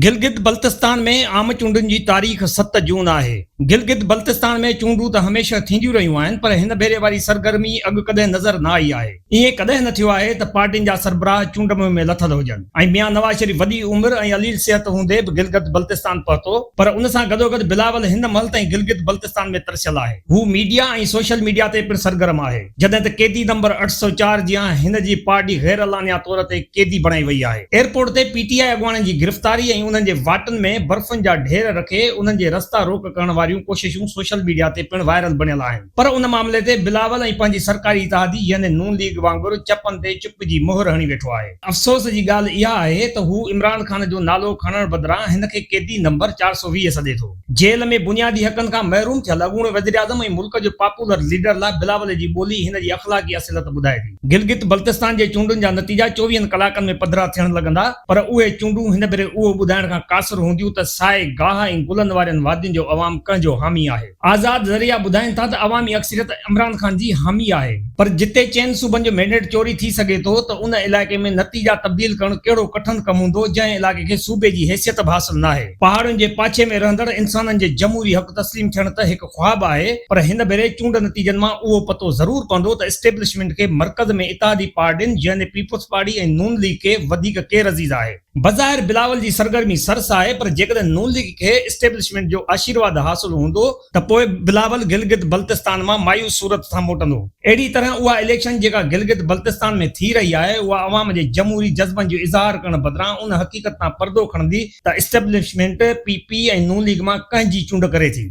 گلگت بلتستان ۾ عام چونڊن جي تاريخ 7 جون آهي. گلگت بلتستان ۾ چونڊون ته هميشه ٿينديون رهيون آهن پر هن ڀيري واري سرگرمي اڳ ڪڏهن نظر نه آئي آهي. ائين ڪڏهن نه ٿيو آهي ته پارٽين جا سربراهه چونڊ مهم ۾ لٿل هجن ۽ ميان نواز شريف وڏي عمر ۽ عليل صحت هوندي به گلگت بلتستان پهتو پر ان سان گڏوگڏ بلاول هن مهل تائين گلگت بلتستان ۾ ترسيل آهي. هو ميڊيا ۽ سوشل ميڊيا تي پڻ سرگرم آهي. جڏهن ته قيدي نمبر 804 جيان هن جي پارٽي غير اعلانيا طور تي قيدي بڻائي وئي آهي. ايئرپورٽ تي پي ٽي آء اڳواڻن جي گرفتاري ۽ انهن جي واٽن ۾ برفن جا ڍير رکي انهن جي رستا روڪ ڪرڻ واريون ڪوششون سوشل ميڊيا تي پڻ وائرل بڻيل آهن پر ان معاملي تي بلاول ۽ پنهنجي سرڪاري اتحادي يعني نون ليگ وانگر چپن تي چپ جي مهر هڻي ويٺو آهي. افسوس جي ڳالهه اها آهي ته هو عمران خان جو نالو کڻڻ بدران هن کي قيدي نمبر 420 سڏي ٿو. جيل ۾ بنيادي حقن کان محروم ٿيل اڳوڻي وزيراعظم ۽ ملڪ جو پاپولر ليڊر لاء بلاول جي ٻولي هن جي اخلاقي اصليت ٻڌائي ٿي. گلگت بلتستان جي چونڊن جا نتيجا چوويهن ڪلاڪن ۾ پڌرا ٿيڻ لڳندا پر اهي چونڊون هن ڀيري اهو ٻڌائڻ کان قاصر هونديون ته سائي گاهه ۽ گلن وارين وادين جو عوام ڪنهن جو حامي آهي. آزاد ذريعا ٻڌائين ٿا ته عوامي اڪثريت عمران خان جي حامي آهي پر جتي چئن صوبن جو مينڊيٽ چوري ٿي سگهي ٿو ته ان علائقي ۾ نتيجا تبديل ڪرڻ ڪهڙو ڪٺن ڪم هوندو جنهن علائقي کي صوبي جي حيثيت به حاصل ناهي. پهاڙن جي پاڇي ۾ رهندڙ انسانن جي جمهوري حق تسليم ٿيڻ ته هڪ خواب آهي پر هن ڀيري چونڊ نتيجن مان اهو پتو ضرور پوندو ته اسٽيبلشمينٽ کي مرڪز ۾ اتحادي پارٽين يعني پيپلز پارٽي ۽ نون ليگ کي وڌيڪ ڪير عزيز آهي. بظاهر بلاول جي سرگرمي سرس آهي پر جيڪڏهن نون ليگ کي اسٽيبلشمينٽ جو آشيرواد حاصل هوندو ته پوء بلاول گلگت بلتستان مان مايوس صورت سان موٽندو. اهڙي طرح اها اليڪشن جيڪا گلگت بلتستان ۾ ٿي رهي آهي اها عوام جي جمهوري جذبن جو اظهار ڪرڻ بدران ان حقيقت تان پردو کڻندي ته اسٽيبلشمينٽ پي پي ۽ نون ليگ مان ڪنهن جي چونڊ ڪري ٿي.